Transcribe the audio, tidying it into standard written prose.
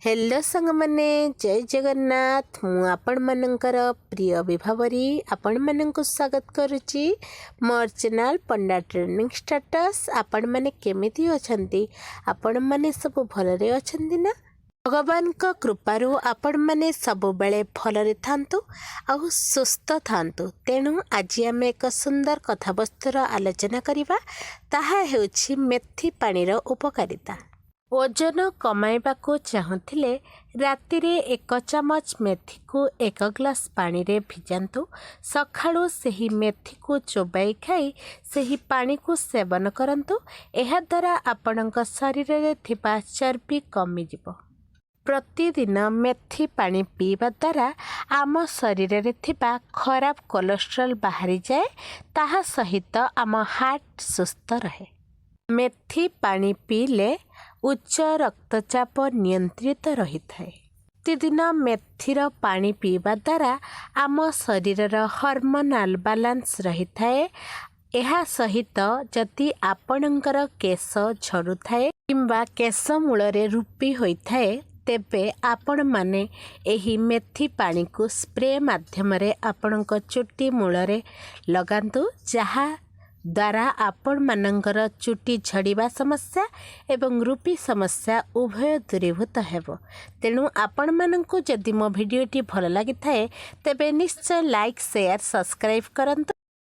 Hello ସାଙ୍ଗମାନେ, ଜୟ ଜଗନ୍ନାଥ। ମୁଁ ଆପଣମାନଙ୍କର ପ୍ରିୟ ବିଭାବରୀ ଆପଣମାନଙ୍କୁ ସ୍ୱାଗତ କରୁଛି ମୋର ଚ୍ୟାନେଲ୍ ପଣ୍ଡା ଟ୍ରେଣ୍ଡିଂ ଷ୍ଟାଟସ୍। ଆପଣମାନେ କେମିତି ଅଛନ୍ତି? ଆପଣମାନେ ସବୁ ଭଲରେ ଅଛନ୍ତି ନା? ଭଗବାନଙ୍କ କୃପାରୁ ଆପଣମାନେ ସବୁବେଳେ ଭଲରେ ଥାନ୍ତୁ ଆଉ ସୁସ୍ଥ ଥାନ୍ତୁ। ତେଣୁ ଆଜି ଆମେ ଏକ ସୁନ୍ଦର କଥାବସ୍ତୁର ଆଲୋଚନା କରିବା। ତାହା ହେଉଛି ମେଥି ପାଣିର ଉପକାରିତା। ଓଜନ କମାଇବାକୁ ଚାହୁଁଥିଲେ ରାତିରେ 1 ଚାମଚ ମେଥିକୁ 1 ଗ୍ଲାସ୍ ପାଣିରେ ଭିଜାନ୍ତୁ। ସକାଳୁ ସେହି ମେଥିକୁ ଚୋବାଇ ଖାଇ ସେହି ପାଣିକୁ ସେବନ କରନ୍ତୁ। ଏହାଦ୍ୱାରା ଆପଣଙ୍କ ଶରୀରରେ ଥିବା ଚର୍ବି କମିଯିବ। ପ୍ରତିଦିନ ମେଥି ପାଣି ପିଇବା ଦ୍ୱାରା ଆମ ଶରୀରରେ ଥିବା ଖରାପ କୋଲେଷ୍ଟ୍ରଲ୍ ବାହାରିଯାଏ। ତାହା ସହିତ ଆମ ହାର୍ଟ ସୁସ୍ଥ ରହେ। ମେଥି ପାଣି ପିଇଲେ ଉଚ୍ଚ ରକ୍ତଚାପ ନିୟନ୍ତ୍ରିତ ରହିଥାଏ। ପ୍ରତିଦିନ ମେଥିର ପାଣି ପିଇବା ଦ୍ୱାରା ଆମ ଶରୀରର ହର୍ମୋନାଲ୍ ବାଲାନ୍ସ ରହିଥାଏ। ଏହା ସହିତ ଯଦି ଆପଣଙ୍କର କେଶ ଝଡ଼ୁଥାଏ କିମ୍ବା କେଶ ମୂଳରେ ରୁପି ହୋଇଥାଏ, ତେବେ ଆପଣମାନେ ଏହି ମେଥି ପାଣିକୁ ସ୍ପ୍ରେ ମାଧ୍ୟମରେ ଆପଣଙ୍କ ଚୁଟି ମୂଳରେ ଲଗାନ୍ତୁ, ଯାହା ଦ୍ୱାରା ଆପଣମାନଙ୍କର ଚୁଟି ଝଡ଼ିବା ସମସ୍ୟା ଏବଂ ରୁପି ସମସ୍ୟା ଉଭୟ ଦୂରୀଭୂତ ହେବ। ତେଣୁ ଆପଣମାନଙ୍କୁ ଯଦି ମୋ ଭିଡ଼ିଓଟି ଭଲ ଲାଗିଥାଏ, ତେବେ ନିଶ୍ଚୟ ଲାଇକ୍, ସେୟାର, ସବସ୍କ୍ରାଇବ୍ କରନ୍ତୁ।